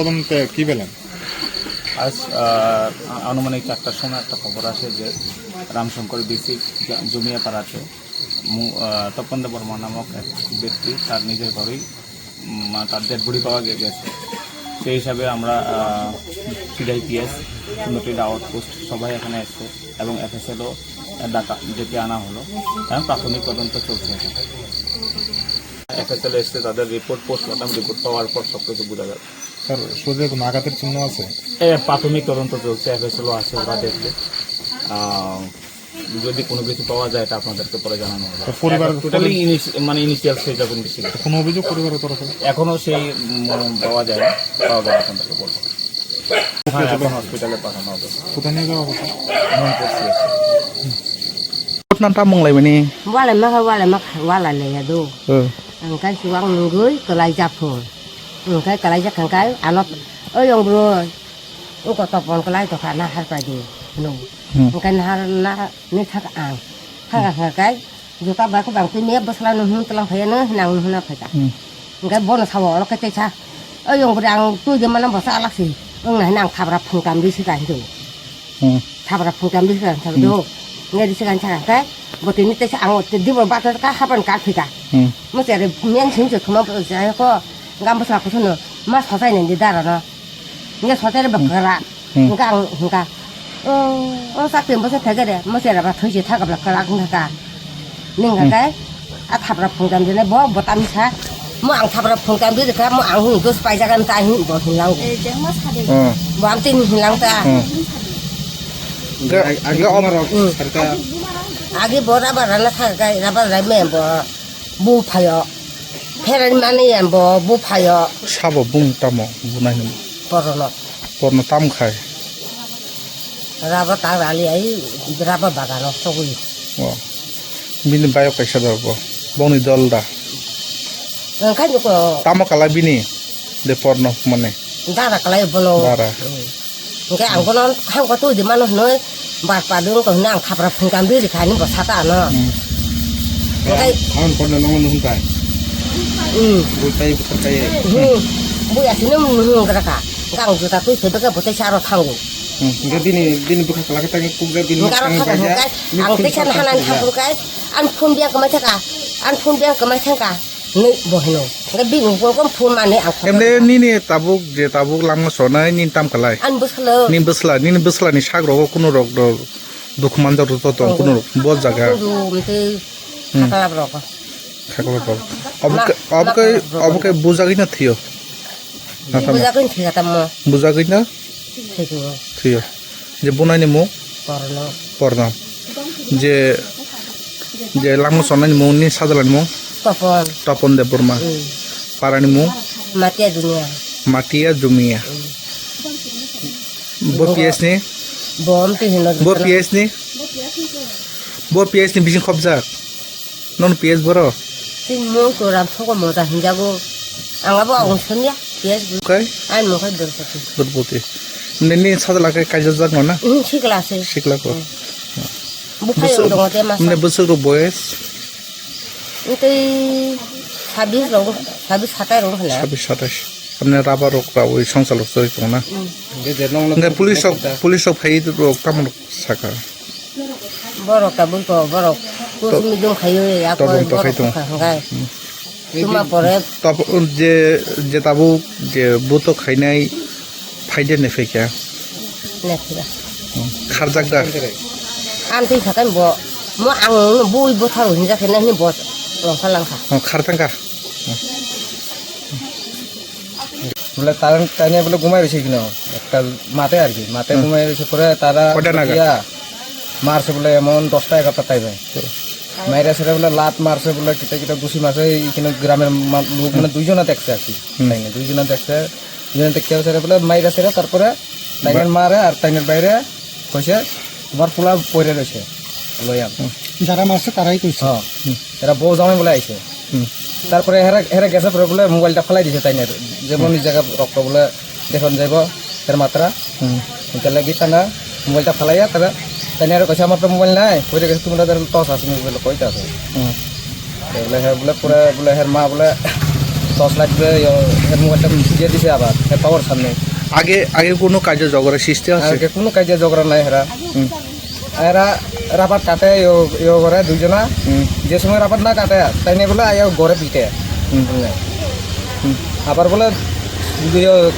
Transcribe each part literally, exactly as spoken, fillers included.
তদন্তে কি পেলেন? আজ, আহ, আনুমানিক চারটার সময় একটা খবর আসে যে রামশঙ্কর বিসি জা-, জমিয়াপাড়াতে মু-, আহ, তপন দেববর্মা নামক এক ব্যক্তি তার নিজের ঘরেই, উম, তার ডেড বডি পাওয়া গে-, গেছে। সেই হিসাবে আমরা, আহ, সিআইপিএস, সুন্দরটিলা আউটপোস্ট সবাই এখানে এসছে এবং এফএসএলও ডাকা, ডেকে আনা হলো এবং প্রাথমিক তদন্ত চলছে এখন। এফএসএল এসছে, তাদের রিপোর্ট, পোস্টমর্টম রিপোর্ট পাওয়ার পর সব কিছু বোঝা যাবে। স্যার, শরীরে কোনো আঘাতের চিহ্ন আছে? এ, প্রাথমিক তদন্ত চলছে, এফএসএলও আছে, ওরা দেখবে। আহ, যদি কোনো কিছু পাওয়া যায়, তা আপনাদেরকে পরে জানানো হবে। তো পরিবার, এখন টোটালি পরি- ইনিশ-, মানে, ইনিশিয়াল স্টেজ অফ ইনভেস্টিগেশন। তো কোনো অভিযোগ পরিবারের তরফে? এখনো সেই, উম, পাওয়া যায় না, পাওয়া গেলে আপনাদেরকে বলবো। হ্যাঁ, এখন হসপিটালে পাঠানো হবে। কোথায় নিয়ে যাওয়া হবে? Monpur CSC. Namta mung lai bini. Wala maka, wala maka, wala le ya do. Hmm. Ang kai suwang nungui, kalai japun. Ang kai kalai jak ang kai, anot, oi, ong bro. Ungko topon kalai to ka nahar pa di. No. Hmm. Ang kai nahar na, ni thak ang. Thak ang kai. Juta ba ko bang tui me bwsla no hwn tlang phai no, hinang hwn phai ka. Hmm. Ang kai bono sawo, olo kai tei sa. Oi, ong bro, ang tui de mana bwsa alak si. Ang na hinang thabra phung tam di si ka hindu. Hmm. Thabra phung tam di si ka hindu. Hmm. Nge di si ka hindu sa kai. Bo tini tei sa ang te di bo ba ka hapan kar phika. Hmm. Mo chere meng sing se khuma bo jai ko. Gam bwsa ko sono. Ma sosai ne di dara no. Nge sosai re bakra. Hmm. Hingka ang hingka. Oh, oh, sak pin bwsa thai gare. Mo chere ba thoi se thak bla kala hingka. Ning Hmm. ka kai. A thapra phung tam de ne bo bo tam sa. Mo ang thapra phung tam de ka mo ang hung dos pai jagan ta hing bo hing lang. Eh, jeng mas hade. Hmm. Bo am tin hing lang ta. Hmm. Ga, Agi ga om- buma rok Hmm. sarka. Agi bo raba rana sa kai raba rai me bo bu phayo. Pheran mani em bo bu phayo. Sabo bung tamo bunai ni. Porono. Porno tam khai. Raba ta rali ai raba bagano sogui. Oh. Bini bayok kaisa da bo. Bongni dol da. Engkai ko. Tamo kala bini. De porno mane. Dara kalai bono. Dara. Hmm. Engkai ang bono hangko tu di mano noi. Bar padung ko hinang khapra phungkam biri khani bo sata no. Hmm. Engkai Ang porno nongo nung kai. Hmm. Butai butar kai. Hmm. Bu ya sini nung kata ka. Engkai ang juta tu sebe ka butai saro thangu. Hmm. Engkai bini, bini bukha kala kita kuk bini Engkai ro tang thaka kai ja. Engkai ang teacher hanan thakur kai. An phone biang kamai thaka. An phone biang kamai thangka. Ni bo hino. Engkai bini phone kom phone mane ang khata. Emne nini tabuk je tabuk langma sonai nini tam kalai. An bwsalo. Nini bwsla, nini bwsla ni sak rogo kuno rok do dukhu manjak rok to tong kuno rok bo jaga. Kuno mte Hmm. Khakla rok. Khakla rok. Obo ke, obo ke, obo ke bujagwi na thiyo. Na tamo. Bujagwi thika tamo. Bujagwi na? Thiyo. Thiyo. Je bunai ni mung? Porno. Porno. Je, je langma sonai ni mung ni sajla ni mung? Topon. Topon Debbarma. Hmm. Para ni mung? Matia Jumia. Matia Jumia. Hmm. Bo P S ni? Bo amte hino. Bo P S ni? Bo P S ni bising khobjak. Non P S boro? Tin mung to ram soko moja hinjago. Ang abo ang sonya P S bu. Kai? Ai mo kai Dorpati. Dorpati. Nini sajla kai kaijajak no na? Hmm, sikla se. Sikla ko. Hmm. Bukai Busuk, dong te masa. Mne busuk ro boys? Ntei sabis rong, sabis satai rong hana. Sabis satais. Amne raba rok rawi songsa lok soi tong na. Hmm. Hingke police rok, police rok phai rok tamo rok saka. Borok tabuk to, borok kusumi dong khayo, ya ko todong to borok khai tong. Kha hangkai. Hmm. Tuma pore. Tabo, je, je tabuk, je buto khainai, phaide ne phekya. Ne phekya. Hmm. Kharjak da. An twi sakai bo, mo ang bui butharo hinjak khe nai hini bo, longsa langsa. Oh, kharjak ka. Hmm. Bole taran, taine bole gumai risi kino. Ekta mate ar ki, mate gumai risi pore tara. Koita naga? Iya. Marse bole emon dosta egarta time e. Maira sere bole lat marse bole kita kita gusi marse ikino gramer ma-, luk mane duijona dekse ar ki. Hmm. Taine duijona dekse, duijona dekse sere bole maira sere tarpore taine mare ar taine baire koise tomar pula poire roise. Loyang. Jara marse tarai koise. Ha. Hmm. Era bo jamai bole aise. Hmm. Tarpore hera, hera gese pore bole mobile ta phalai dise taine. Jemon ni jaga rok to bole dekhon jaibo, her matra. Hmm. Hingke lagi tana mobile ta phalaiya, tara taine aro kaisa matra mobile nai, koi de kaisa tumra dar tos asini bole koi ta. Hmm. Bole her bole pura bole her ma bole torch light করে ইয়ে, এর মোবাইলটা দিয়ে দিছে আবার, এর পাওয়ার সামনে। আগে, আগে কোনো কাজে ঝগড়া সৃষ্টি আছে? আগে কোনো কাজে ঝগড়া নাই এরা। হুম। এরা রাবার কাটে, ইয়ে, ইয়ে করে দুইজনা। হুম। যে সময় রাবার না কাটে, তাই নিয়ে বলে আয়া ঘরে পিটে। হুম। হুম। হুম। আবার বলে, ইয়ে,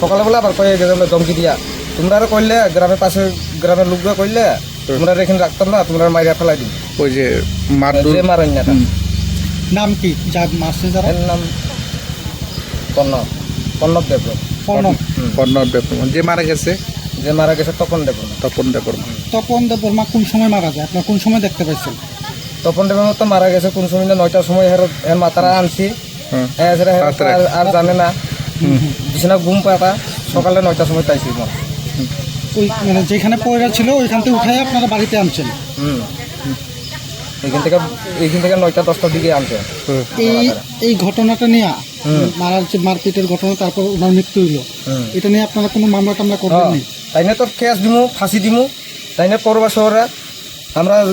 সকালে বলে আবার কয়ে গেছে বলে ধমকি দিয়া, "তোমরা আরো করলে, গ্রামের পাশে, গ্রামের লোকরা করলে, হুম। তোমরা এখানে রাখতাম না, তোমরা মাইরা ফেলাই দিই।" ওই যে মারধর। যে মারেন না। হুম। নাম কি? যার মারছে যারা? এর নাম কর্ণ, কর্ণব দেববর্মা। কর্ণব। হুম। কর্ণব দেববর্মা। যে মারা গেছে? যে মারা গেছে তপন দেববর্মা। তপন দেববর্মা। তপন দেববর্মা কোন সময় মারা যায়? আপনারা কোন সময় দেখতে পাইছেন? তপন দেববর্মা তো মারা গেছে কোন সময় না, নয়টার সময় হের, হের মাতারা আনছি। হুম। হ্যাঁ, সেটা হের রাত্রে? আর, আর জানে না। হুম। বিছানা ঘুম পাতা, সকালে নয়টার সময় পাইছি মা। ওই মানে যেখানে পড়ে ছিল ওইখান থেকে উঠাই আপনারা বাড়িতে আনছেন? হুম। এখান থেকে, এখান থেকে নয়টা দশটার দিকে আনছে। হুম। এই, এই ঘটনাটা নিয়ে হুম। মারার যে মারপিটের ঘটনা, তারপর ওনার মৃত্যু হইলো, হুম। এটা নিয়ে আপনারা কোনো মামলা টামলা করবেন হ্যাঁ। নি? তাই না তোর কেস দিমু, ফাঁসি দিমু, তাই না করবা শহরে আমরা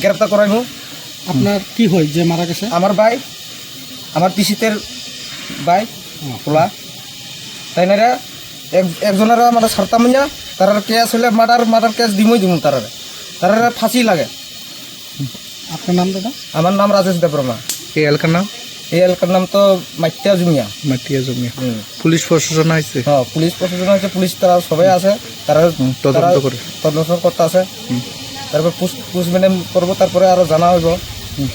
গ্রেপ্তার করাইমু। আপনার কি হয় যে মারা গেছে? আমার ভাই, আমার পিসিতের ভাই, হুম। পোলা। তাই না রে, এক-, একজনের আমরা ছাড়তাম না, তার কেস হইলে মার্ডার, মার্ডার কেস দিমুই দিমু তারারে। তারারে ফাঁসি লাগে। আপনার নাম দাদা? আমার নাম রাজেশ দেববর্মা। এই এলাকার নাম? এই এলাকার নাম তো মাতিয়া জুমিয়া। মাতিয়া জুমিয়া। হুম। পুলিশ প্রশাসন আইছে? হ্যাঁ, পুলিশ প্রশাসন আছে, পুলিশ তারা সবাই আছে, তারা, হুম, তদন্ত তারা করে। তদন্ত করতে আছে। হুম। তারপর পোস্ট-, পোস্টমর্টম করবো, তারপরে আরো জানা হইব। হুম।